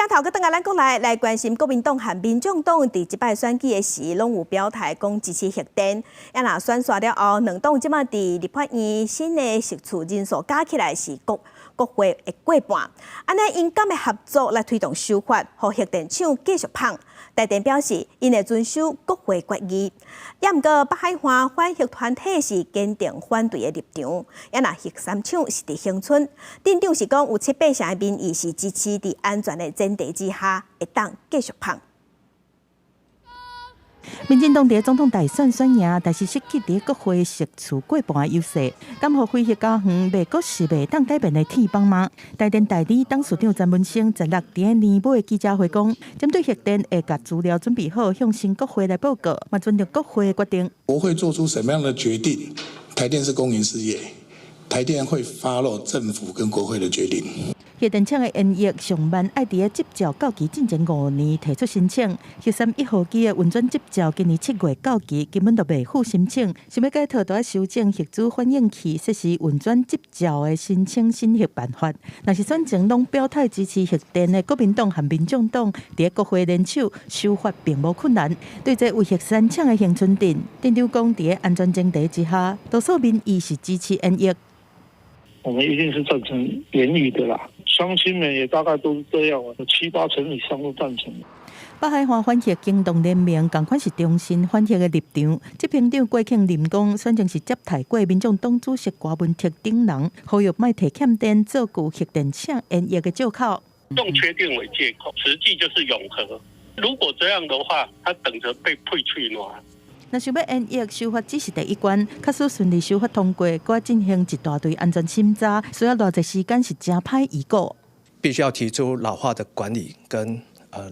鏡頭閣轉來咱國內來關心國民黨和民眾黨佇這擺選舉的時，攏有表態講支持核電。啊若選煞了後，兩黨這馬佇立法院新的席次人數加起來是國會的過半。按呢𪜶敢會合作來推動修法，予核電廠繼續麭。台電表示，𪜶會遵守國會決議。也毋過北海岸反核團體是堅定反對的立場。啊若核三廠是佇恆春，鎮長是講有七八成的民意是支持佇安全的前提之下，會當繼續麭。民進黨佇總統大選選贏，但是失去佇國會席次過半的優勢，敢予非核家園袂閣是袂當改變的鐵板嗎？台電代理董事長詹文生16佇年尾記者會講，針對核電會共資料準備好，向新國會來報告，嘛尊重國會的決定。國會做出什麼樣的決定？台電是公營事業，台電會 follow 政府跟國會的決定。核電廠的延役上慢愛佇個執照到期進前5年提出申請，核三一號機的運轉執照今年7月到期，根本就袂赴申請。想欲解套，著愛修正核子反應器設施運轉執照的申請審核辦法。若是選前攏表態支持核電的國民黨和民眾黨，佇個國會聯手修法並無困難。對這位核三廠的恆春鎮，鎮長講，佇個安全前提之下，多數民意是支持延役。我們一定是贊成延役的啦，鄉親們也大概都是這樣，七八成以上都贊成。北海岸反核行動聯盟仝款是重申反核的立場。執行長郭慶林講，選前是接待過民眾黨主席柯文哲等人，呼籲莫提欠電做舊核電廠延役的藉口。用缺電為借口，實際就是擁核。如果這樣的話，他等着被配取暖。若想欲延役修法只是第一關，假使順利修法通過，閣愛進行一大堆安全審查，需要偌濟時間是誠歹預估。必須要提出老化的管理跟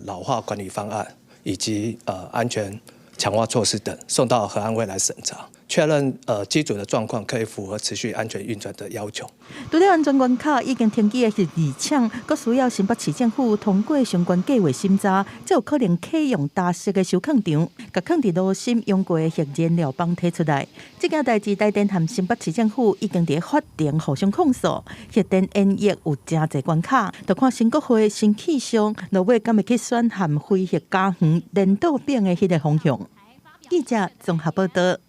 老化管理方案，以及安全強化措施等，送到核安會來審查，確認機組的狀況可以符合持續安全運轉的要求。除了安全關卡已經停機的核二廠，閣需要新北市政府通過相關計劃審查，才有可能啟用台式的收礦場，共囥佇爐心用過的核燃料棒提出來。這件代誌，台電和新北市政府已經佇法庭互相控訴，核電延役有誠濟關卡，就看新國會新氣象，落尾敢會去選和非核家園連倒反的彼个方向。記者綜合報道。